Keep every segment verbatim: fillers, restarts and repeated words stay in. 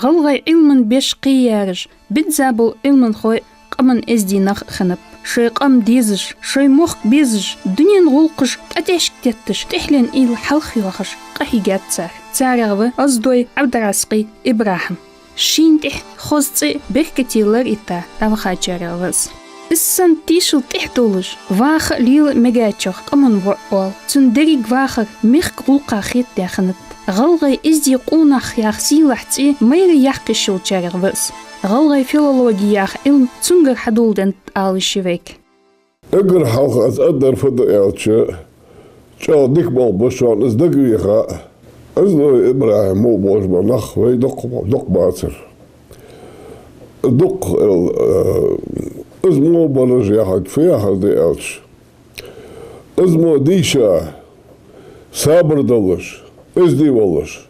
ГӀалгӀай Ӏилман беш кхеяраш, бизза бола Ӏилманхой къаман эздий нах хиннаб. Шоай къам дезаш, шоай мохк безаш, дунен гӀулакхаш тӀатӀехьашка тетташ, тӀехьленна уйла хьалхайоахаш къахьийгад цар. Царех ва Оздой Ӏабдразкъий ИбрахӀим. Шийна тӀехьа хоза цӀи, беркате лар а этта, дӀавахачарех ва из. Из санна тешал тӀехьа долаш, ваха а лела а мегаьчох къаман воӀ оал. Цун деррига вахар мехка гӀулакха хетадаь хиннад. ГӀалгӀай эздий къонах яха сийлахь цӀи майра яккха йиш йолчарех ва из. ГӀалгӀай филологи яха Ӏилма цунгара хьадоладеннад ала йиш я вайга. Эггара хьалха аз аргдар фуд аьлча, чӀоагӀа дика болх ба шоана из дагавеха. Оздой ИбрахӀим мо болаш бола нах вай дукха, дукха бацар. Дукха, э, из мо бараш яхилга фу яхар да аьлча, из мо дийша, сабар долаш, эздий волаш,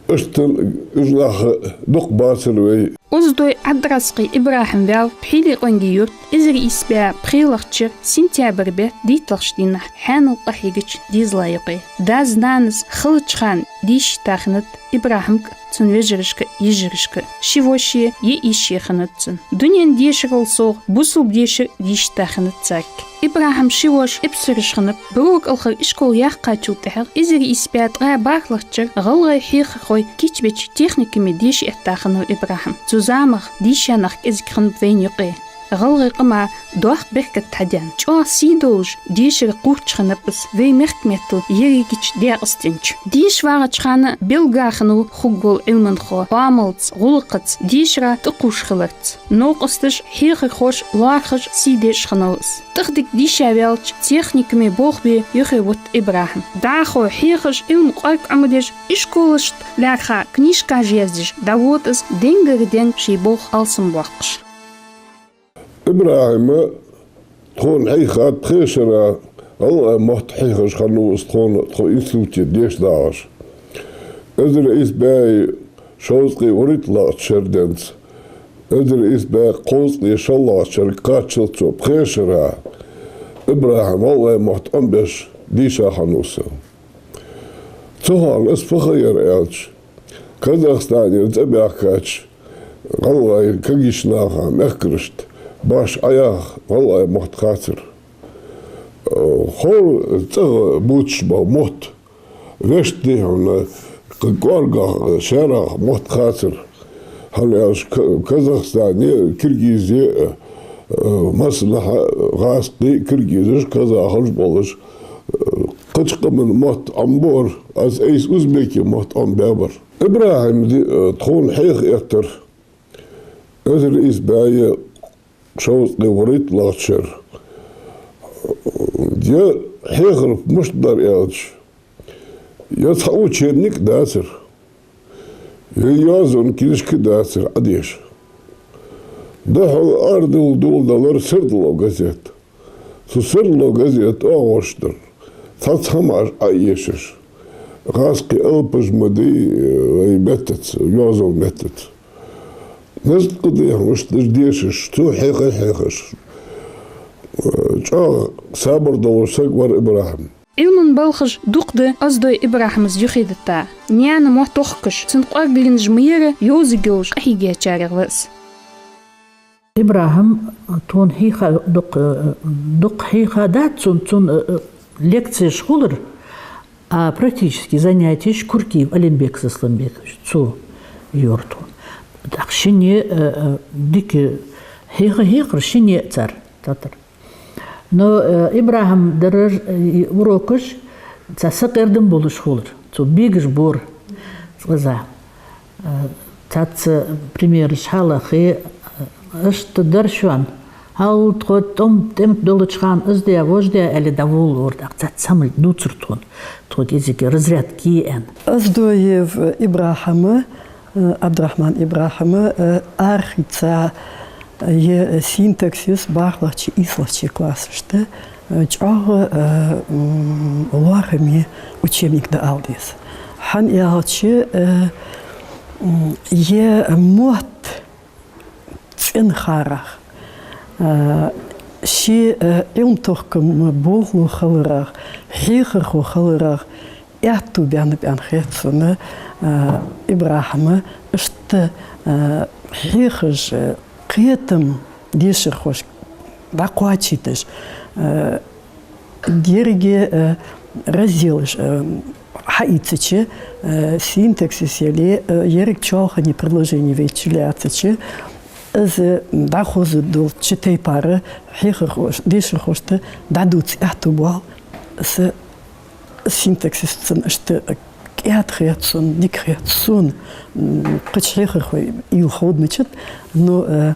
иштта уж нах дукха бацар вай. Оздой Ӏабдразкъий ИбрахӀим ваьв Пхьилекъонгий-Юрта эзар ийс бӀаь пхелагӀча шера сентябрь бетта дийтталагӀча дийнахьа хьаьнал къахьегача дезала юкъе. Дас-нанас хилча хана дийша йита хиннад ИбрахӀимга, цун вежарашка, йижарашка. Ши воша е йиша хиннад цун. Дунен дешарал совгӀа бусалба дешар дийша йита хиннад царга. ИбрахӀима ши воша эпсараш хиннаб. Баро кӀалхара ишкол яьккхачул тӀехьагӀа эзар ийс бӀаь ткъаь бархӀлагӀча шера гӀалгӀай хьехархой кийчбеча техникуме деша этта хиннав ИбрахӀим. Цу замах дийша нах кӀезига хиннаб вайна юкъе. ГӀалгӀай къама доккха беркат хьадаьннад. ЧӀоагӀа сий долаш дешара кхуврч хиннаб из. Вай мехка меттел ерригача декъастенча. Деша вагӀача хана белгга хиннав хургвола Ӏилманхо, оамалца, гӀулакхаца, дешара тӀакхувш хиларца. Новкъосташ, хьехархоша, лоархӀаш сий деш хиннав из. ТӀахдика дийша ваьлча, техникуме болх бе юхавита ИбрахӀим. ДӀахо хьехаш, Ӏилма кӀоарга Ӏомадеш, ишколашта лаьрхӀа книжкаш яздеш дӀавода из, денгара ден ший болх алсамбоаккхаш. ИбрахӀим тхона хьийхад пхе шера, гӀалгӀай мотт хьехаш хиннав из тхона, тхо институте деша дахаш. Эзар ийс бӀаь шовзткъеи вурийтталагӀча шера денз эзар ийс бӀаь кховзткъеи шоллагӀча шера кхаччалца пхе шера ИбрахӀим гӀалгӀай мотт Ӏомабеш дийша хиннав из. Цу хана из фу хиннаяр аьлча, Казахстанера цӀабаьхкача гӀалгӀай кагийча наха, мехкарашта башха Ӏояха гӀалгӀай мотт хацар. Э, ховр цӀагӀа бувцаш бола мотт, вешта, дий хьона, кхы кӀоаргагӀа, шаьрагӀа мотт хацар. ХӀана аьлча Ка-, Казахстане, Киргизе, э, массанахьа гӀазкхий, киргизаш, казахаш болаш, э, кхыча къаман мотт Ӏомабора, аз айса узбекий мотт Ӏомабаьбар. ИбрахӀим ди-, э, тхона хьеха эттар эзар ийс бӀаь шовзткъеи вурийтталагӀча шера. Е хьехар мишта дар аьлча, е цхьа учебник дацар, е йоазон книжка дацар Ӏодеша. Духхьал арадала доладелар «Сердало» газет. Цу «Сердало» газета оагӀораш дар цхьацца хӀамаш Ӏоэшаш. ГӀазкхий алапаш ма дий, э, вай меттаца, йоазон меттаца. Низкъа, дий хьона, иштта дешаш, цо хьеха а хьехаш. Э, чӀоагӀа сабар долаш саг вар ИбрахӀим. Ӏилман балхаш дукха да Оздой ИбрахӀима юхедита. Наьна мотт тохкаш, цун кӀоаргленаш ма яра йовзаргйолаш къахьийгачарех ва из. ИбрахӀим тхона хьийха дукха, дукха хьийхадац цун, цун, э, э, лекцеш хулар, а практически занятеш Куркиев Алимбек Сисламбекович, цо йора тхона. ТӀаккха шинне, э, э, дика хьеха хьехар шинне а цар, татар. Но, э, ИбрахӀима дараш, э, урокаш цхьа сакъердам болаш хулар. Цо бегаш бора цкъаза. Э, цхьацца примераш хьалахе, э, иштта дар шоана. Хьал тхо тӀом-, тӀем тӀа долча хана из де, вож де аьле дӀаволавора, тӀаккха цхьацца хӀама дувцар тхона. Тхо кӀезига разрядка е аьнна. Оздоев ИбрахӀима, э, Ӏабдрахьман ИбрахӀима, э, арахийца, э, е синтаксис бархӀлагӀчеи ийслагӀчеи классашта, э, чӀоагӀа, э, м, лоархӀаме учебник да ала деза. ХӀана аьлча, э, м, е мотт цӀенхарах, э, ший, э, Ӏилма-тохкама болхло хиларах, хьехархо хиларах, Аьттув баьннаб аьнна хет сона, а, ИбрахӀима иштта, а, хьехаш, а, кхетам дешархошка дӀакхоачийташ, а, деррига, а, разделаш, а, хьаийцача, а, синтаксис яле, а, еррига чоалхане предложени вайча лаьцача, из дӀахозаш долча тайпара хьехархош-, дешархошта дӀадувца аьттув боал са. Синтаксис цун иштта кӀаьда хет сона, дика хет сона, м, кхыча хьехархой уйла ховдначат, но, э,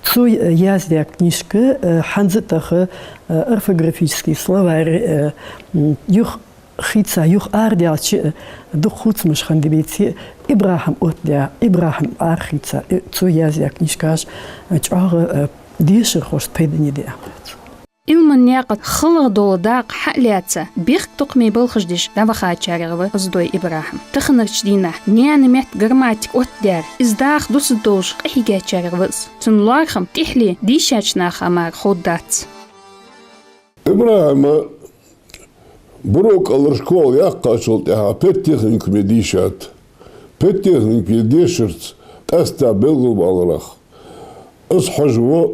цо яздаь книжка, э, хӀанз а тахан, э, орфографически словарь, э, м, юха хийца, юха арадаьлча, э, дукха хувцамаш хиннадий беций, ИбрахӀима оттадаь, ИбрахӀима арахийца, э, цо яздаь книжкаш, э, чӀоагӀа, э, дешархошта пайдане да аьнна хет сона. Ӏилман наькъа халагӀа дола дакъа хьалаьца, бехктокхаме балхаш деш дӀавахачарех ва Оздой ИбрахӀим. Таханарча дийнахьа наьна метта грамматика оттадаьр, из даха дусаргдолаш къахьийгачарех ва из. Цун лоархӀам тӀехьале дийшача наха мара ховргдац. ИбрахӀима Буро кӀалара школа яьккхачул тӀехьагӀа педтехникуме дийшад. Педтехникуме дешарца къаьстта белгалваларах, из хьожаш ва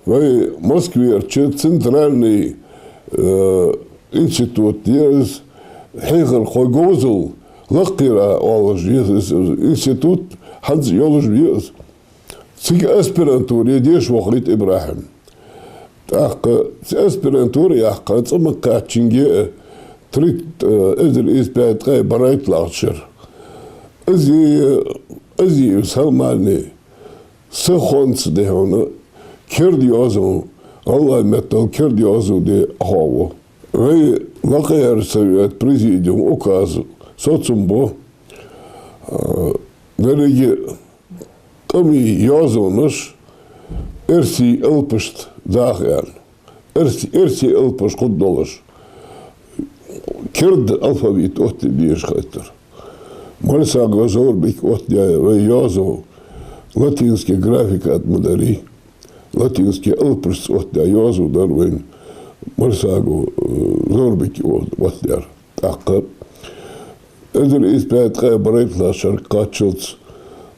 вай Москверча центральни, э, институт я из, хьехархой говзал лакхера оалаш я из институт, хӀанз а йолаш я из. Цига аспирантуре деша вахийт ИбрахӀим. ТӀаккха цу аспирантура яьккха цӀа ма кхаьччинге, э, трид-, э, эзар ийс бӀаь ткъаь барайтлагӀча шера. Из, э, Озиев Салмане са хонца дехьона керда йоазув, гӀалгӀай меттала керда йоазув де Ӏохоаву. Вай Лакхера Совет президиум указ соцам бу, э, деррига къамий йоазонаш эрсий алапашца даха аьнна. Эрс-, эрсий алапаш хургдолаш, керда алфавит оттаде дезаш хетар. Мальсагов Зоврбика оттадаьд вай йоазув латински графика тӀа ма дарий. Латински алапашца оттадаь йоазув дар вайна Мальсагов, э, Зоврбика о-, оттадаьр. ТӀаккха эзар ийс бӀаь ткъаь барайтлагӀча шера кхаччалца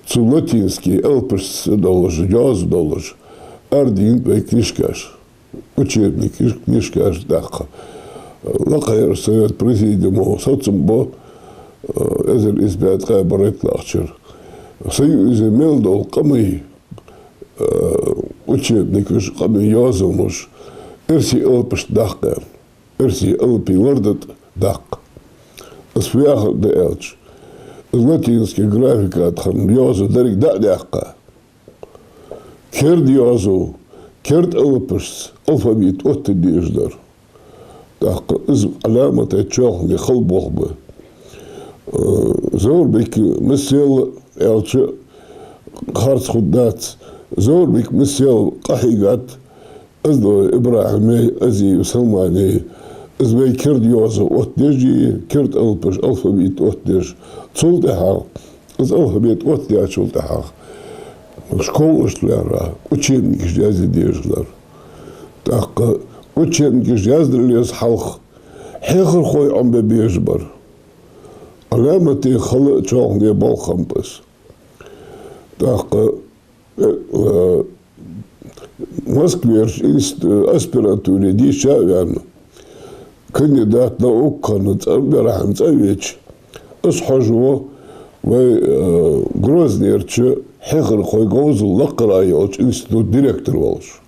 цу латински алапашца долаш, йоазув долаш, арадаьннад вай книжкаш, учебникаш, книжкаш. ТӀаккха Лакхера Совет президиумо соцам бу, э, эзар ийс бӀаь ткъаь барайтлагӀча шера. Союзе мел дола къамий, э, учебникаш, къамий йоазонаш эрсий алапашца даккха аьнна. Эрсий алапий ларда тӀа даккха. Из фу яхар да аьлча, из латински графика тӀа хинна йоазув деррига дӀа а даьккха, керда йоазув, керда алапашца алфавит оттаде дезаш дар. ТӀаккха из Ӏаламате чоалхане хала болх ба. Э, Зоврбика миссел аьлча харц хургдац. Зоврбика миссел къахьийгад Оздой ИбрахӀимеи Озиев Салманеи, из вай керда йоазув оттадеш а, керда алапаш, алфавит оттадеш. Цул тӀехьагӀа, из алфавит оттадаьчул тӀехьагӀа, школашта лаьрхӀа учебникаш язде дезаш дар. ТӀаккха учебникаш яздаллалца хьалха хьехархой Ӏомабе безаш бар. Ӏаламате хала а чоалхане болх хиннаб из. ТӀаккха, э, э, Москверча инст-, аспирантуре дийша а ваьнна, кандидат наук хинна, цӀа ИбрахӀим цӀавеча, из хьожаш ва вай, э, Грознерча хьехархой говзал лакхера йолча института директор волаш.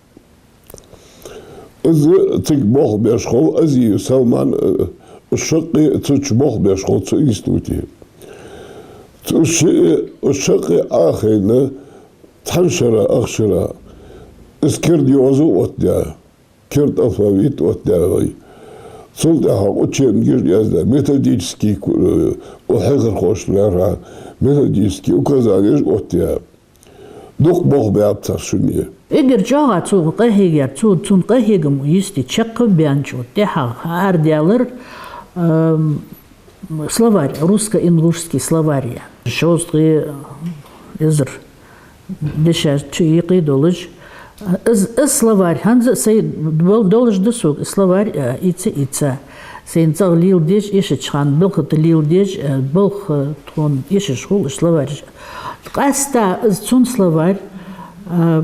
Из цига болх беш хул, Озиев Салман, э, уж шаккхе цу чу болх беш хул цу институте. Цу ши-, уж шаккхе Ӏо а хайна, цхьан шера, ах шера, из керда йоазув оттадаьд, керда алфавит оттадаьд вай. Цул тӀехьагӀа учебникаш яздаьд, методически ку-, э, хьехархошта лаьрхӀа методически указанеш оттадаьд. Дукха болх баьб цар шуне. Эггара чӀоагӀа цо къахьийгар, цо, цун къахьегам йисте чакхбаьнначул тӀехьагӀа арадаьлар, ам, словарь, русско-ингушский словарь я. Шовзткъеи эзар дешаш чу юкъе долаш. Из, из словарь хӀанз а сай дол-, долаш да сога, из словарь, а, ийца, ийца. Сайна цӀагӀа леладеш, эшача хана балха тӀа леладеш, э, балха, э, тхона эшаш хул уж словараш. Къаьстта из цун словарь, э,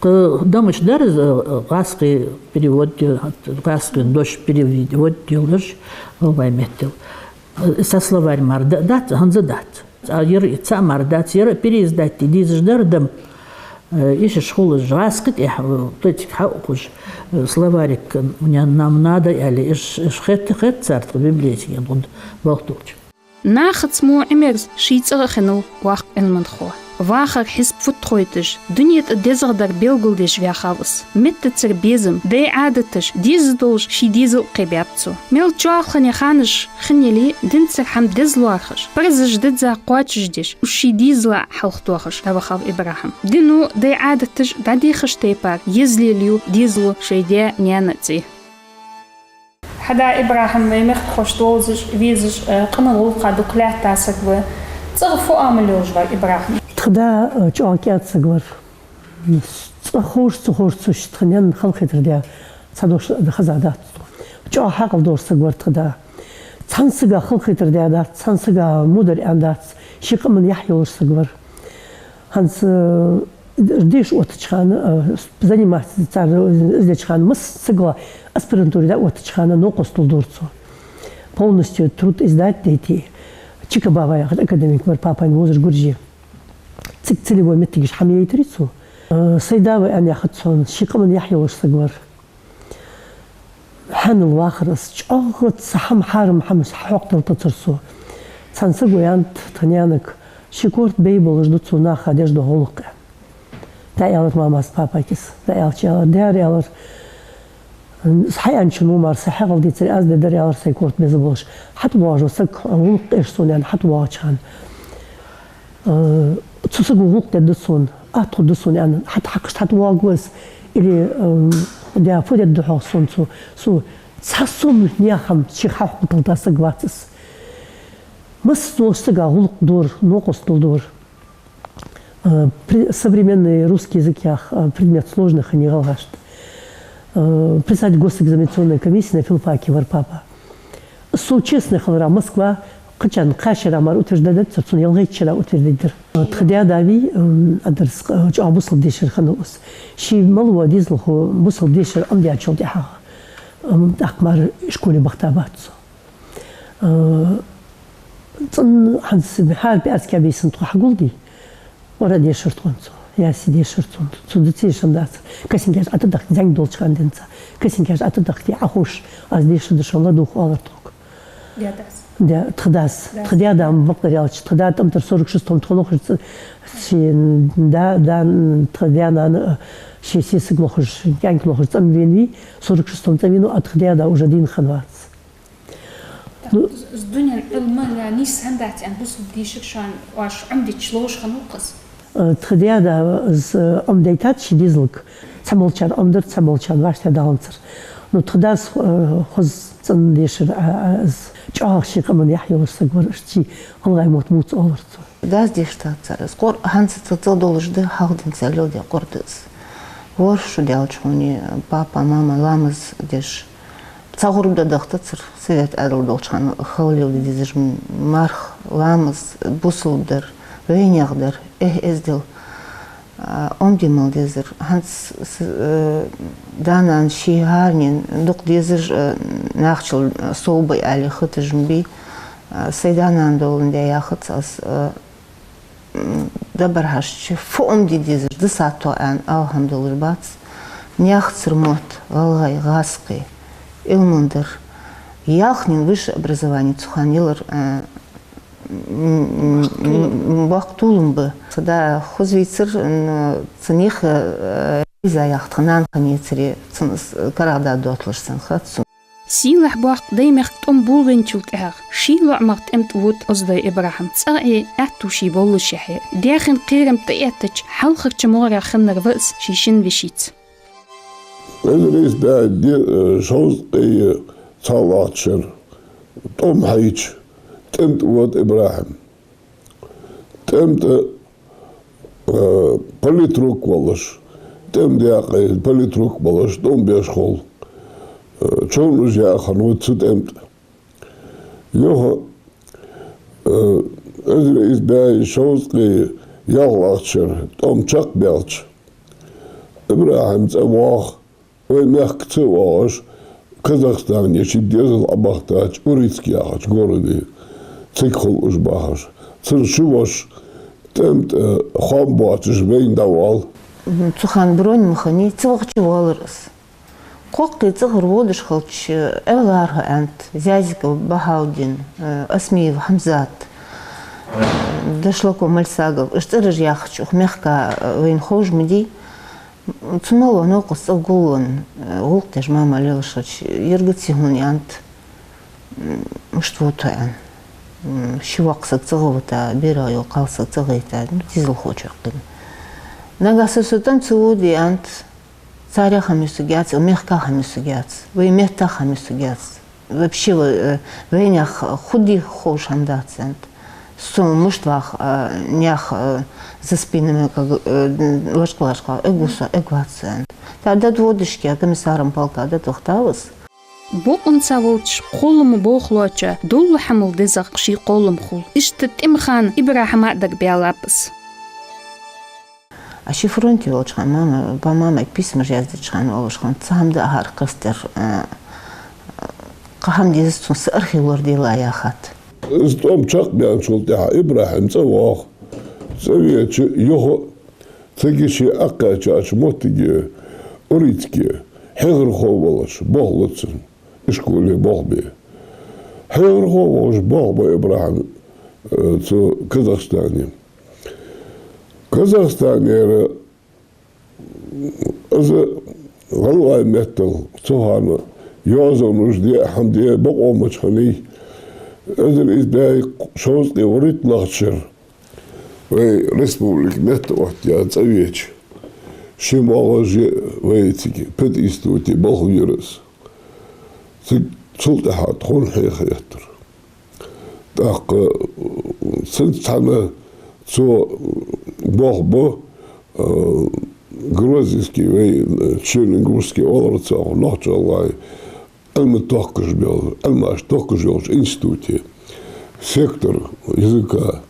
кхы домаш дар из, э, гӀазкхий перевод, э, гӀазкхий дош перевод йолаш, гӀалгӀай меттала. Э, са словарь мара да-, дац, хӀанз а дац. А ер цаӀ мара дац, ер переиздать де дезаш дар дам. Э, эшаш хул уж гӀазкхий тӀехьа, э, тӀа цига хьаухаш, э, словарик, э, мне, нам надо, аьле, эш, эш хет, хет цар тха библиотеке гӀунд балха долча. Нахаца мо Ӏимерза ший цӀагӀа хиннав воккха Ӏилманхо. Вахара хьисап фуд тхойташ, дуне тӀа дезагӀдар белгалдеш ваьхав из. Меттацара безам, дай Ӏадаташ, деза долаш ший дезал кхебаьб цо. Мел чоалхане ханаш хиннай, динцара хӀама деза лоархӀаш, парзаш дизза кхоачашдеш, уж ший дезала хьалхатохаш дӀавахав ИбрахӀим. Дино, дай Ӏадаташ дӀадехаш тайпара еза лелаю дезало шоай даь-наьна цӀи. Хьа да ИбрахӀим вай мехкахошта вовзаш, везаш, э, къаман гӀулакха дукха лаьтта саг ва. ЦӀагӀа фу амал йолаш вар ИбрахӀим? Тха да, э, чӀоагӀа кӀаьда саг вар. ЦӀагӀа ховш, ца ховш, цу ши тха наьна халахетар даь, цхьа дош хеза дац. ЧӀоагӀа хьаькъал долаш саг вар тха да. Цхьан сага халахетар даь дац, цхьан сага мудар аьнна дац, ший къаман яхь йолаш саг вар. ХӀанз, э, деша оттача хана, э, заниматься цар, э, из деча хана, масса сагала аспирантуре дӀаоттача хана новкъостал дора цо. Полностью труд издать дайта. Чикабава яхаш академик вар, папайна вовзаш Гурже. Цига целевой моттигаш хӀама яйтари цо. Э, сай да ва аьнна яхац сона, ший къаман яхь йолаш саг вар. Хьанал вахар из, чӀоагӀа цхьа хӀама, хьарам хӀама хьахьокхадалийтацар цо. Цхьан саго аьннад тха наьнага, ший корта бейболаш да цо наха деш дола гӀулакх. ДӀааьлар мамас, папайкас. ДӀааьлча аьлар, даьра, аьлар, хьааьнначун ва мара са хьаькъал дийцар, аз дергдар, аьлар, сай корта беза болаш. ХьатӀавоагӀаш ва саг, гӀулакх къеш сона, аьнна, хьатӀавоагӀача хана. Э, цу саго гӀулакх дергда сона, атта хургда сона, аьнна, хьатӀа хьакхаш хьатӀавоагӀаргва из, или, э, да, фу дергда хьогӀ сона цо, цо цхьа сом наьха хӀама шийх хьахьокхадалийта саг вац из. Масса долча сага гӀулакх дора, новкъостал дора. Э, при-, современный русский язык яха, э, предмет сложный хиннай гӀалгӀашта. Э, председатель госэкзаменационной комиссии на филфаке вар папа. Со честный хиларах, Москва кхычарна кхаь шера мара утверждать даьдацар, цунна ялхайтта шера утверждать дир. Тха даь-да вий, м, адарс, э, чӀоагӀа бусалба дешар хиннав из. Ший малав дезалхо бусалба дешар Ӏомадаьчул тӀехьагӀа, м, тӀаккха мара школе бахийтабац цо. Э, цӀена хӀанз хӀара пӀаьраска бийсан тхо хьагулдий, ора дешар тхона цо, яьсса дешар цо, цо дицийша хӀама дацар. Косынкаш ӀотӀадахка, зӀамига долча хана денз, косынкаш ӀотӀадахка, Ӏоховш, аз дешаргда шоана, ладувгӀа, оалар тхога. Даь-дас? Да, тха дас. Дас. Тха даь-да, бакъдар аьлча, тха да тӀем тӀара сорок шестом тхо лохаш ц-, ший да, да, тха даь-нана, ший сесаг лохаш, кӀаьнк лохаш цӀенвенавий, сорок шестом цӀенвенав, а тха даь-да уже дийна хиннавац. Ну, из дунен Ӏилма нийса хӀама дац аьнна, бусалба дешар шоана оаш Ӏомадича ловш хиннав-кх из? Э, тха даь-да из, э, Ӏомадайтад ший дезалга. Цхьаболчарна Ӏомадар, цхьаболчарна вӀаштӀехьадаланзар. Ну, тха дас, э, хоза цӀена дешар, а, а, из чӀоагӀа ший къаман яхь йолаш саг вар, иштта ший гӀалгӀай мотт бувца оалар цо. Дас дешаргдац цар из. Къор-, хӀанз цӀа-, цӀагӀа долаш да, хьалха денз леладаь къор да из. ВорхӀ шу даьлча хьона папа, мама ламаз деш. Цхьа гӀурба дӀадахийтацар, совет Ӏаьдал долча хана хала леладе дезаш, м-, марха, ламаз, бусалба дар, вайнаьха дар, эхь-эздел, а, Ӏомаде мел дезар. ХӀанз с-, э, да-нана ший хӀаранена дукха дезаш, э, нахчал, э, совбе аьле хеташ ма бий. А, сай да-нана доландаь яхац аз, э, м, дабархьаш чу фу Ӏомаде дезаш да сатто аьнна ала хӀама долаш бац. Наьхацара мотт, гӀалгӀай, гӀазкхий, Ӏилман дар, ялханена высшее образование цу хана йилар, а, м, м, м, боккха толам ба. Цу да хоза вийцар, н-, цу неха, а, Лиза яха тха нана хиннаяцаре, цун с-, карагӀда дотталуш санна хац сона. Сийлахь боккха Даймехка тӀом болабенначул тӀехьагӀа ший лоӀамах тӀем тӀа вода Оздой ИбрахӀим. ЦӀагӀа Ӏе, аьттув ший боллашехьа, даьхен кхерам тӀаэттача хьалхарча могӀарах хиннар ва из ший шин вешийца. Эзар ийс бӀаь де-, шовзткъеи цхьоалагӀча шера тӀом хьайча, тӀем тӀа вода ИбрахӀим. ТӀем тӀа, э, политрук волаш, тӀем даькъе политрук волаш, тӀом беш хул. Э, Чоунаш яха хиннав цу тӀем тӀа. Юха, э, эзар ийс бӀаь шовзткъеи ялхлагӀча шера тӀом чакхбаьлча, ИбрахӀим цӀавоагӀа вай мехка ца воагӀаш, Казахстане ший дезал Ӏобахийтача Урицк яхача городе, цига хул уж бахаш. Цун ши воша тӀем тӀа хоам боацаш вайна дӀавоал. Цу хана брони ма хиннай, цу вахача воаллар аз. Кхоккхе цӀагӀара водаш хилча, Ӏеллархьа аьннад Зязиков Бахаудин, э, Осмиев Хьамзат, э, Дашлаков Мальсагов, уж цӀераш яхача, укх мехка, э, вайна ховш ма дий. Цу мел вар новкъост цӀагӀа гулвенна, э, гӀулакх деш мама лелаш хилча, ер гуций хьона аьннад, м, мишта вута аьнна. М, ши воккха саг цӀагӀа вита, берах йола кхалсаг цӀагӀа йита, ну, дезалхочох кхийна. Нагахьа санна со тӀом ца воде аьннад, царех хӀама юсаргьяц, мехках хӀама юсаргьяц, вай меттах хӀама юсаргьяц. Вообще, ва-, э, вайнаьха хӀама дий ховш хӀама дац аьннад. Со мишта вах, э, наьха, э, за спинами, как, э, лочкъа-лачкъа, эгӀа ва со, эгӀа вац со аьннад. ТӀаккха дӀа водашка комиссаром полка дӀавахийтав аз. Бокъонца волча кхоллама болхлочоа дола хӀамал дезагӀа ший кхоллам хул. Иштта тӀема хана ИбрахӀима дагабаьлаб из. А ше фронте волча хана мама, ба мамайга письмаш яздеча хана оалаш хиннад, цхьа хӀама да ахар кхестар, э, кхы хӀама дезац сона, са архив лораделахь яхад. Из тӀом чакхбаьнначул тӀехьагӀа ИбрахӀим цӀавоагӀа. ЦӀавеча юха цига ше Ӏокхаьчача моттиге, Урицке, хьехархо волаш болх лу цун, ишколе болх бе. Хьехархо волаш болх бу ИбрахӀим, э, цу Казахстане. Казахстанера из гӀалгӀай меттала цу хана йоазонаш де, хӀама де бокъо мича хиннай. Эзар ийс бӀаь шовзткъеи вурийтталагӀча шера вай республика меттаоттаяь цӀавеча, ши-моагӀа ше вай цига пединституте болх бера из. Цига цул тӀехьагӀа тхона хьеха эттар. ТӀаккха, э, цунца цхьана цо болх бу, э, Грозненски вай, э, Чернингушски оалар цох, нохчаллай Ӏилма тохкаш бел-, Ӏилмаш тохкаш йолча институте, сектор языка,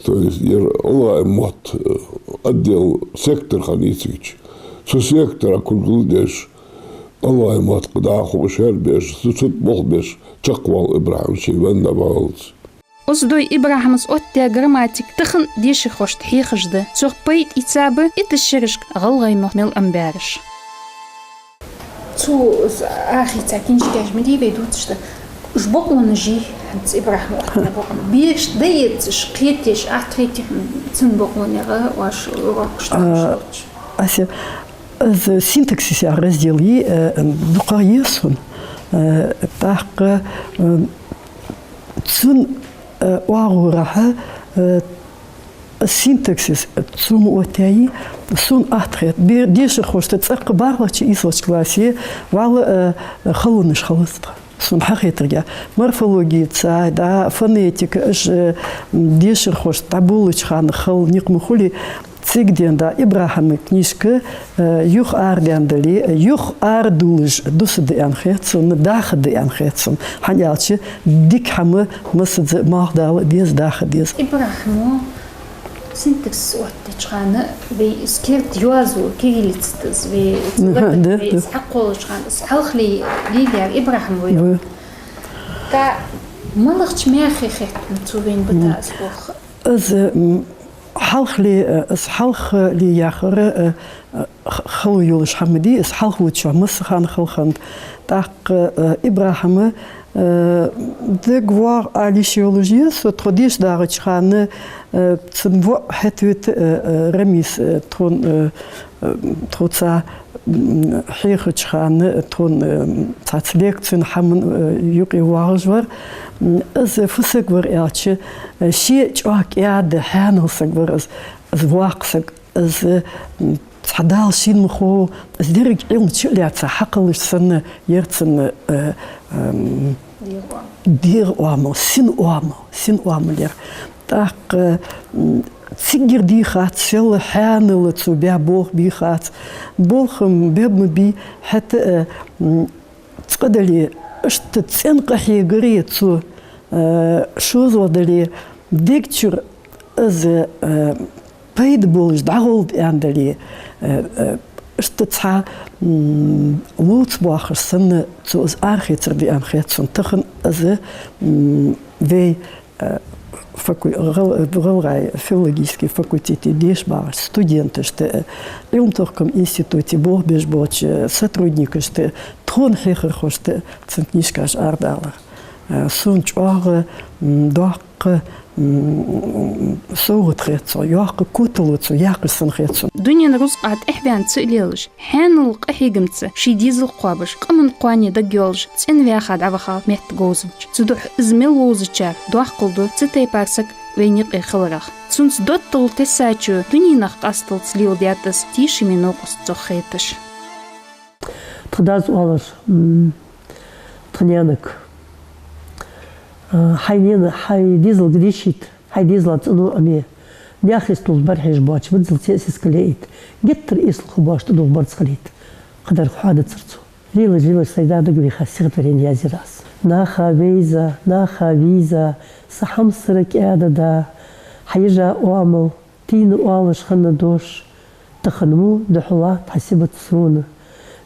то есть ер гӀалгӀай мотт, э, отдел, сектор хиннай цига. Цу сектора кулгал деш, гӀалгӀай мотт кхы дӀахо шербеш, цу, цу болх беш чакхвоал ИбрахӀим ший венна валлалца. Оздой ИбрахӀима оттаяь грамматика тахан дешархошта хьехаш да. Цох пайда ийца ба иттаза шерашка гӀалгӀай мотт мел Ӏомабаьраш. Цу с-, арахийца книжкаш ма дий вай дувцаш да. Уж бокъонаш йий, хӀанз ИбрахӀима оттаяь бокъонаш. Берашта дӀаэцаш, кхетадеш, атта хетий хьона цун бокъонех оаш урокаш А, доаккхаш? Ася, из синтаксис яха раздел йий, э, дукхагӀа еза сона. Э, тӀаккха, э, цун, э, оагӀорахьа, э, синтаксис цо ма оттаяьй, сона атта хет. Бе-, дешархошта цӀаккха бархӀлагӀчеи ийслагӀчеи классе вӀалла, э, халонаш хилац тха. Сона хьахетаргахьа, морфологи цхьа, да, фонетика, уж, э, дешархошта дӀаболалуча хана хала никъ ма хулий, цига денз да ИбрахӀима книжка, э, юха арадаьнна дале, юха арадувлаш дусаргда аьнна хет сона, дахаргда аьнна хет сона. ХӀана аьлча, дика хӀама массаза малхадала деза, даха деза. ИбрахӀима синтаксис оттадеча хана вай из керда йоазув, кириллица да из, вай из Мгм, латар, да, вай да. Из хьакхоллача хана, из хьалха ле-, лелаяьр ИбрахӀима ва. Ва. ТӀаккха малагӀча маьхе хет хьона цо вайна бита Мгм. Из болх? Из, м, хьалха ле-, э, из хьалха ле яхар, э, э, х-, хало йолаш хӀама дий, из хьалха вучох масса хана хала хиннад. ТӀаккха, э, ИбрахӀима, э, дагавоагӀа ала йиш йолаш я со, тхо деша дагӀача хана, э, цун воӀ хӀета-вета, э, э, Рамис, э, тхона, э, э, тхоца, м, хьехача хана, э, тхона, э, цхьацца лекцен хӀаман, э, юкъе воагӀаш вар. М, из фу саг вар аьлча, э, ше чӀоагӀа кӀаьда, хьанала саг вар из, из воккха саг. Из, м, цхьа Дала шийна ма хов, из деррига Ӏилма чу а лаьца хьакхеллача санна яр цун, э, эм, дегӀа оамал, сина оамал, сина оамал яр. ТӀаккха, м, цигара дийхадац, сел хьанала цо баь болх бийхадац. Болх-м беб ма бий, хӀета, э, м, цкъа дале, иштта цӀен къахьегаре цо, Э, шозлагӀа дале, дег чура из, э, пайда болаш дӀагӀолда аьнна дале, э, э, иштта цхьа, м, ловца боахаш санна, цо из арахецар да аьнна хет сона. Тахан из, м, вай, э, факу-, гӀал-, гӀалгӀай филологически факультете деша багӀача студенташта, э, Ӏилма-тохкама институте болх беш болча сотрудникашта, тхона хьехархошта цун книжкаш арадалар. Э, сона чӀоагӀа, м, доккха, м, совгӀат хет цо, йоккха котало цо яьккхача санна хет сона. Дунен рузкъа тӀехьаваьнна ца лелаш, хьаьнала къахьегамца ший дезал кхоабаш, къаман кхоане дагайоалаш, цӀенваьха дӀавахав метта говзанча. Цудухьа из мел вовзачар доккхал ду цу тайпара саг вайна юкъе хиларах. Цунца доттагӀал тессачо дуненах къасталца леладаьд из, тешаме новкъост цох хеташ. Тха дас оалаш, м, тха наьнага, а, хьай наьна, хьай дезалга дийшийта, хьай дезала цӀено Ӏомае, наьха йистулча бархьежа боацача биззал цӀен сискал яйта, геттара эсала хургбоацаш тӀадувха барзкъа хилийта, кхыдар хьоадацар цо. Лелаш, лелаш сай да дагавийха стихотворени язъяьр аз. Наха вайза, наха вийза, са хьамсара кӀаьда да, хьайижа оамал, тӀийна оалаш хинна дош, тахан мо духьала тхьа сибат сона.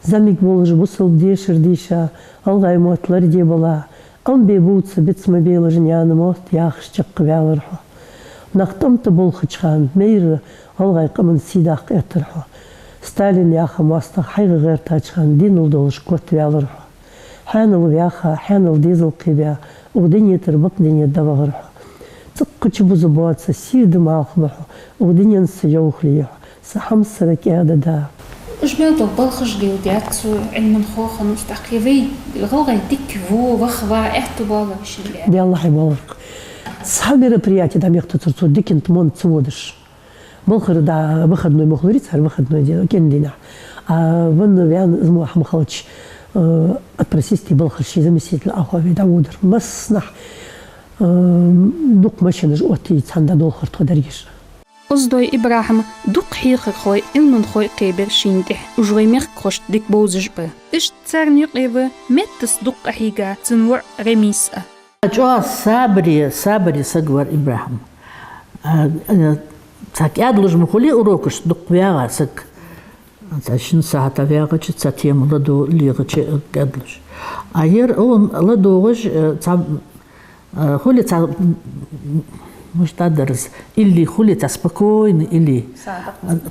ЗӀамига волаш бусалба дешар дийша, гӀалгӀай мотт лораде бала, Ӏомабе бувца биц ма белаш наьна мотт, яхаш чакхваьлар хьо. Нах тӀом тӀа болхача хана майра гӀалгӀай къаман сий даккха эттар хьо. Сталин яха моастагӀа хьайга гӀертача хана денал долаш котваьлар хьо. Хьаьнала ваьха, хьаьнала дезал кхебаь, укх дунен тӀара бакъдунен дӀавахар хьо. ЦӀаккха чубуза боаца сийрда малх ба хьо, укх дунен са йовхал я хьо, са хьамсара кӀаьда да. Уж мел дола балхаш леладаьд цо, Ӏилманхо хиннав из, тӀаккха вай гӀалгӀай дика во, ваха ва аьттув боаллий шийна лаьа? Даьллахьа, боаллар-кх. Цхьа мероприяти дӀамехтацар цо диканца монца ца водаш. Балхара да выходной мо хулар цар, выходной де, кӀен дийнахьа. А ванна ваьнна из мо хӀама хилча, э, отпроситься балхара ший заместитель Ӏохайна дӀаводар. Массанахьа, э, дукха машинаш оттае цхьана дӀадолхар тхо дерригаш. Оздой ИбрахӀим дукха хьехархой, Ӏилманхой кхебир шийна тӀехьа. Уж вай мехкахошта дика бовзаш ба. Иштта царна юкъе ва меттаца дукха къахьийга цун воӀ Рамис а. ЧӀоагӀа сабаре, сабаре саг вар ИбрахӀим. А, а, цхьа кӀаьдлуш ма хулий урокашта дукха вагӀа саг. Цхьа шин сахьата вагӀача цхьа тема ладувгӀа лехача кӀаьдлуш. А ер он ладувгӀаш, э, цхьа, э, хулий цхьа, м, м, мишта дар из, илли хулий цхьа спокойный илли.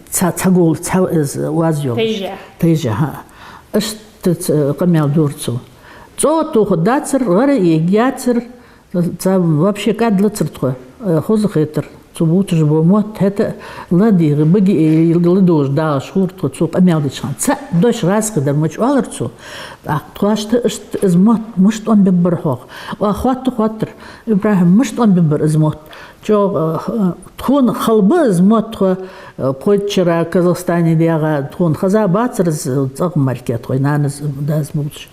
Цхьа, цхьа гул, цхьа из ваз йолаш. Тайжа. Тайжа, хӀа. Иштта ц-, къамаьл дора цо. ЦӀогӀа тохаргдацар, гӀара эгаяцар, цхьа вообще кӀаьдлацар тхо, э, хоза хетар. Цо бувцаш бола мотт хӀаьта а ладийгӀа, баге а ладувгӀаш дагӀаш хулар тхо цо къамаьл деча хана. Цхьа дош гӀазкхи дар ма чӀоагӀлар цо. ТӀаккха тхоашта иштта из мотт мишта тӀом бергбар хьогӀ? Оаха хоатта хоаттар: ИбрахӀим, мишта тӀом бергбар из мотт? ЧӀоагӀа, э, тхона хала ба из мотт тхо, э, пхийтта шера Казахстане даьгӀа, тхона хеза бацар из цӀагӀа мара, тхоай нанас, дас бувцаш.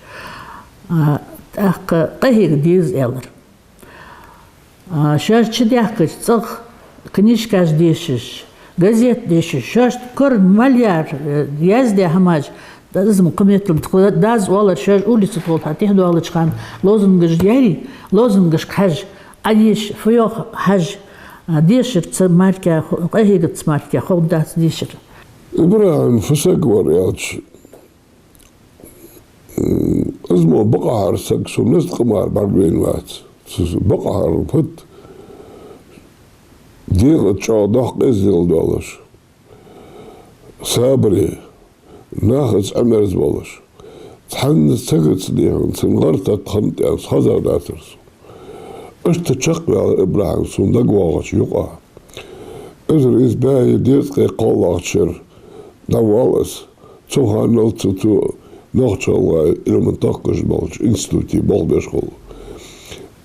А, тӀаккха къахьега деза, аьлар. А, шоаш чудаьхкача цӀагӀа книжкаш дешаш, газет дешаш, шоашта кара мел яр, э, яздаь хӀамаш, из мо кхы меттала тха дас оалар, шоаш улица тӀа гӀолла тӀехьа доалача хана лозунгаш яьрий, лозунгашка хьажа, Ӏодеша, фу йоах хьажа, а, дешарца мара, ху-, къахьегарца мара ховргдац дешар. ИбрахӀим фу саг вар аьлча, м, из мо бакъахьара саг, сона из къамаьл бӀаргавайнавац. Цу бакъахьара фуд? ДегӀа чӀоагӀа доккха эздел долаш, сабаре, нахаца Ӏомерза волаш, цхьанна сагаца дехьа цун гӀар тата хиннад аьнна хезар дацар сона. Иштта чакхваьлар ИбрахӀим сона дагавоагӀача юкъа. Эзар ийс бӀаь дезткъеи кхоалагӀча шера дӀавоал из. Цу ханал цу, цу Нохч-ГӀалгӀай Ӏилман тохкаш болча институте болх беш хул.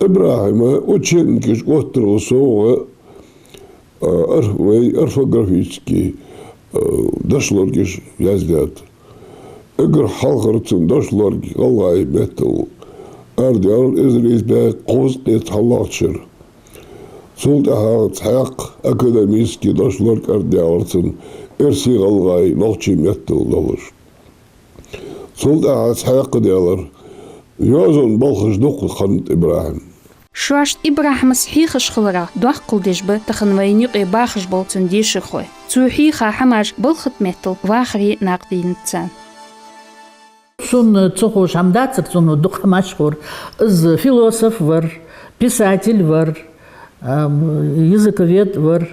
ИбрахӀима учебникаш оттарал совгӀа, а, орф-, вай орфографически, а, дошлоргаш яздаьд. Эггара хьалхара цун дошлорг гӀалгӀай меттала арадаьлар эзар ийс бӀаь кхузткъеи цхьоалагӀча шера. Цул тӀехьагӀа цхьаькха академически дошлорг арадаьлар цун эрсий-гӀалгӀай нохчий меттала долаш. Цул тӀехьагӀа цхьаькха даьлар. Йоазон балхаш дукха хиннад ИбрахӀима. Шоашта ИбрахӀимас хьехаш хиларах доккхал деш ба тахан вайна юкъе бахаш бола цун дешархой. Цо хьийха хӀамаш балха тӀа меттел вахаре накъадийнад царна. Цунна ца ховш хӀама дацар, цунна дукха хӀамаш ховра. Из философ вар, писатель вар, а, языковед вар,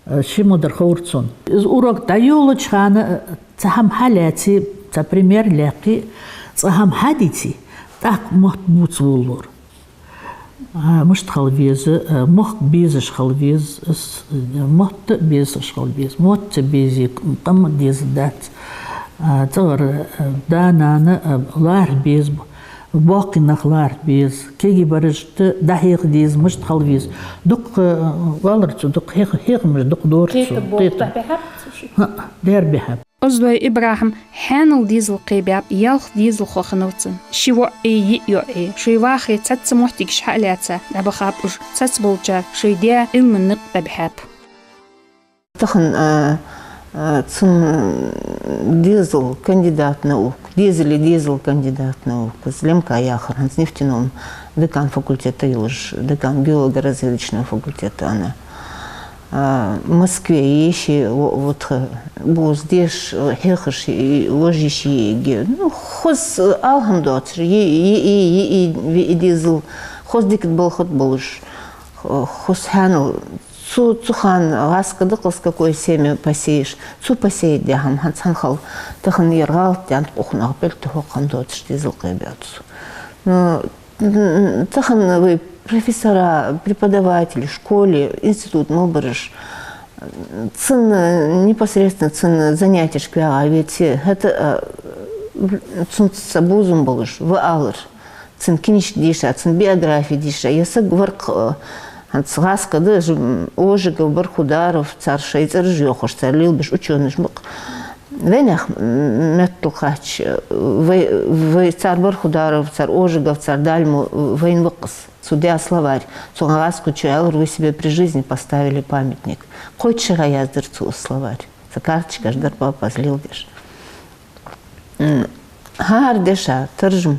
а, ши мо дар ховра цунна. Из урок дӀайолалуча хана, а, цхьа хӀама хьалаьце, цхьа пример лакхе, цхьа хӀама хьадийце, тӀаккха мотт бувца волалора. А, мишта хила веза, а, мохк безаш хила веза, с-, мотт безаш хила веза. Мотт ца безе, къам деза дац. А, цӀагӀара, а, да-нана, а, лархӀа беза, боккхий нах лархӀа беза, кегий барашта дӀахьеха деза, мишта хила веза. Дукха, а, валар цо, дукха хьеха-, хьехамаш дукха дора цо. Кхета болх дӀабихьаб цо ший? ХӀаъ, дер бихьаб. Оздой ИбрахӀим хьаьнала дезал кхебаьб, ялх дезалхо хиннав цун. Ши воӀ а, йиъ йоӀ а, шоай вахаре цхьацца моттигаш хьа а лаьца, дӀабахаб уж. Цхьаболчар шоай даь Ӏилман никъ дӀабихьаб. Тахан, а, а, цун дезал кандидат наук, дезала дезал кандидат наук, из Лемка яхар, хӀанз нефтяном декан факультета йолаш, декан геолого-разведочного факультета она. А, Москве еший, во-, вот, э, бувзаш, э, хьехаш, э, вож еший йиӀиг. Ну, хоза, э, ала хӀама доацар, йиӀ, йиӀ, йиӀ, йиӀ, йиӀ дезал, хоза дика балха тӀа болаш, э, хоза хьаьнал. Цу, цу хана гӀазкхий да-кх из, какое семя посеешь, цо посеять даь хӀама хӀанз цхьан хала, тахан ер гӀалат даьннад, укх наха пӀелг тӀа хӀокхам доацаш дезал кхебаьб цо. Ну, М, тахан вай профессора, преподаватели, школе, институт мел бараш, цун, непосредственно цун занятешка ваьгӀа веце, хӀаьта, а, цунца бувзам болаш ва алар, цун книжка деша, цун биографи деша, е саг вар-кх, а, хӀанз гӀазкхий да, ж-, м, Ожегов, Бархударов, цар шоай цӀераш йоахаш, цар лелабеш учёныш ба-кх. Вайнаьха, м, меттала хаьттача, вай, вай цар Бархударов, цар Ожегов, цар Дальмо, вайна ва-кх из. Цо даь словарь. Цо гӀазкхий чу аьлар: «Вы себе при жизни поставили памятник». Кхойтта шера яздаьр цо из словарь. Цу карточкаш дар папас леладеш. М, хӀара деша, таржам.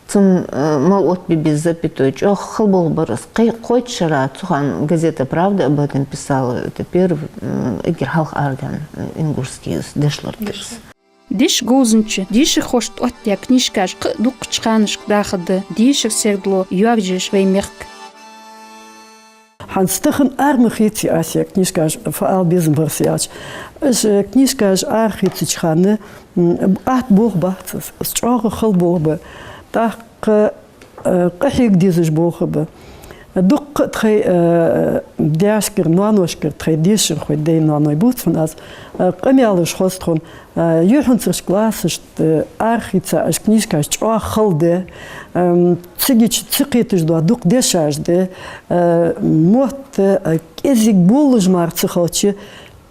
Цун, э, мел оттабе беза запятой, чӀоагӀа хала болх бар из. Кхе-, кхойтта шера цу хана газета «Правда» об этом писала, это первый, м, эггара хьалха арадаьнна, э, ингушский из, дешлар да из. Деша говзанча дешархошта оттадаь книжкаш кхы а дуккхача ханашка дахаргда дешара сердало йоаржаеш вай мехка. ХӀанз тахан ара ма хеций аз ер книжкаш, фу ала безам бар са аьлча. Уж, э, книжкаш ара хецача хана, м, атта болх бац из, из чӀоагӀа хала болх ба. ТӀаккха, э, къахьега дезаш болх ба. Дуккха а тхоай, э, даьшкара, ноаношкара, тхоай дешархой, даьй-ноаной бувц хьона аз, э, къамаьлаш хоз тхона, э, юххьанцарча классашта, э, ара хийца уж книжкаш чӀоагӀа хала да, эм, цига чу ца кхеташ дола дукха дешаш да, э, мотт, э, кӀезига боллаш мара ца хилча,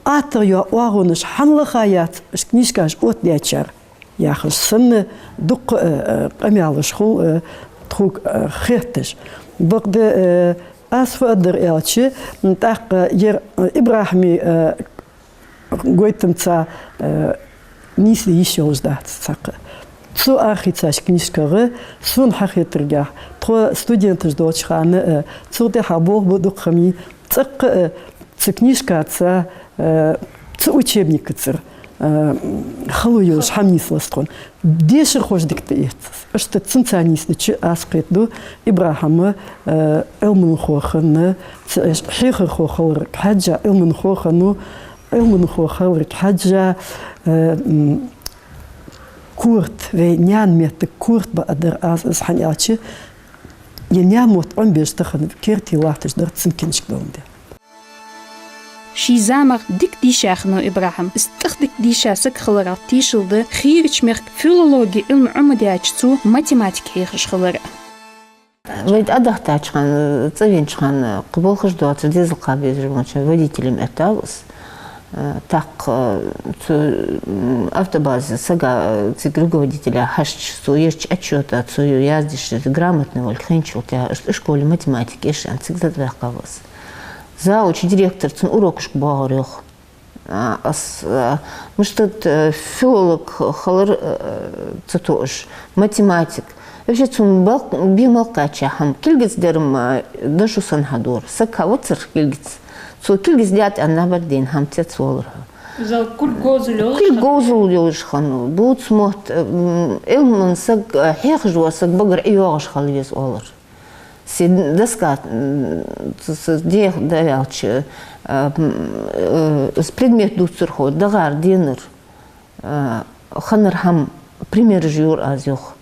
аттагӀа йола оагӀонаш хӀана лаха яц уж книжкаш оттадаьчар, яхаш санна дуккха, э, э, къамаьлаш хул, э, тхога, э, хетташ. Бакъда, э, аз фу аргдар аьлча, м, тӀаккха ер, э, ИбрахӀима, э, гойтамца, э, нийсле йиш йолаш дац цхьаккха. Цо ара хийцача книжках, сона хьахетаргахьа, тхо студенташ долча хана, э, цул тӀехьа болх ба дукха хӀама, цӀаккха, э, цу книжкаца, э, цу учебникаца, э, хало йолаш хӀама нийслац тхона. Дешархоша дика тӀаэц из. Иштта цунца нийсдича аз кхетаду, ИбрахӀима, э, Ӏилманхо хинна, ц-, хьехархо хиларга хьежжа, Ӏилманхо хиннав, Ӏилманхо хиларга хьежжа, э, м, корта, вай наьна меттага корта баа дар аз из, хӀана аьлча, ер наьна мотт Ӏомабеш тахан керте латташ дар цун книжка доландаь. Ший замах дика дийша хиннав ИбрахӀим. Из тӀехдика дийша саг хиларах тешал да хийрача мехка филологи Ӏилма Ӏомадаьча цо математика хьехаш хилар. Вай дӀадахийтача хана, цӀавенача хана, кхы болхаш доацаш, дезал кхаба безаш болча водителем эттав из. Э, тӀаккха, э, цу, м, автобазе сага, э, цига руководителя хьежача, цо еча отчёта, цо ю яздеш, грамотный волга хинначул тӀехьагӀа, ишколе математика эшаш, цига затӀаваьккхав из. Завуч, директор цун урокашка боагӀар, йоах. А, аз, а, мишта да, э, филолог хилар, э, ца тоъаш, математик. Вообще цун балк-, бе мел кхаьча хӀама. Кулгаца дар-м, а, дошо санна хьадора. Саг хьавацар кулгаца. Цо кулгаца даьд аьнна, набар дийна хӀама цецвоалар хьо. Из кулг говзал йолаш хиннав. Кулг говзал йолаш хиннав. Бувца мотт, м, Ӏилман саг, а, хьехаш вола саг багара ӀийоагӀаш хила веза оалар. Се доска, м, с-, с-, дех даваьлча, а, м, э, с-, предмет дувцархо дагӀар, денар, а, хиннар хӀама примераш йора аз, йоах.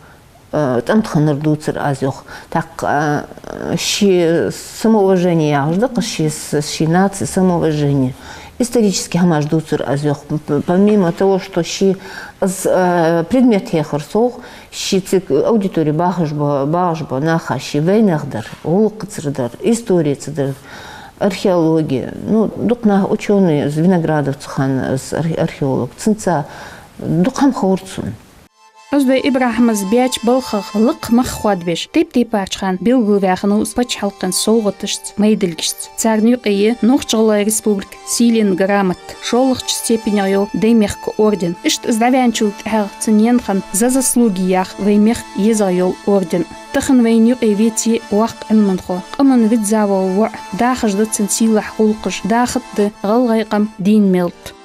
А, тӀом тӀа хиннар дувцар аз, йоах. ТӀаккха, а, ший самоуважение яхаш да-кх, ший с-, ший наци самоуважение. Исторически хӀамаш дувцар аз, йоах. П-, помимо того, что ший из, а, предмет хьехар совгӀа, ший цига аудитори бахаш ба-, багӀаш бола наха ший вайнаьха дар, гӀулакхаца дар, историца дар, археологи. Ну, дукха наха учёный, из Виноградовца хинна, из архе-, археолог. Цунца дукха хӀама ховра цунна. Оздой ИбрахӀима баьча балхах лакха мах хоадабеш, тайп-тайпарча хана белгалваь хиннав из паччахьалкхен совгӀаташца, майдилгашца. Царна юкъе я Нохч-ГӀалгӀай Республика сийлен грамота, шоллагӀча степенегӀа йола Даймехка орден. Иштта из дӀаваьнначул тӀехьагӀа цун енна хиннад «За заслуги» яха вай мехка езагӀа йола орден. Тахан вайна юкъе веце воккха Ӏилманхо, къаман визза вола воӀ, дахаш да цун сийлахь гӀулакхаш, дахат да гӀалгӀай къам дийна мел да.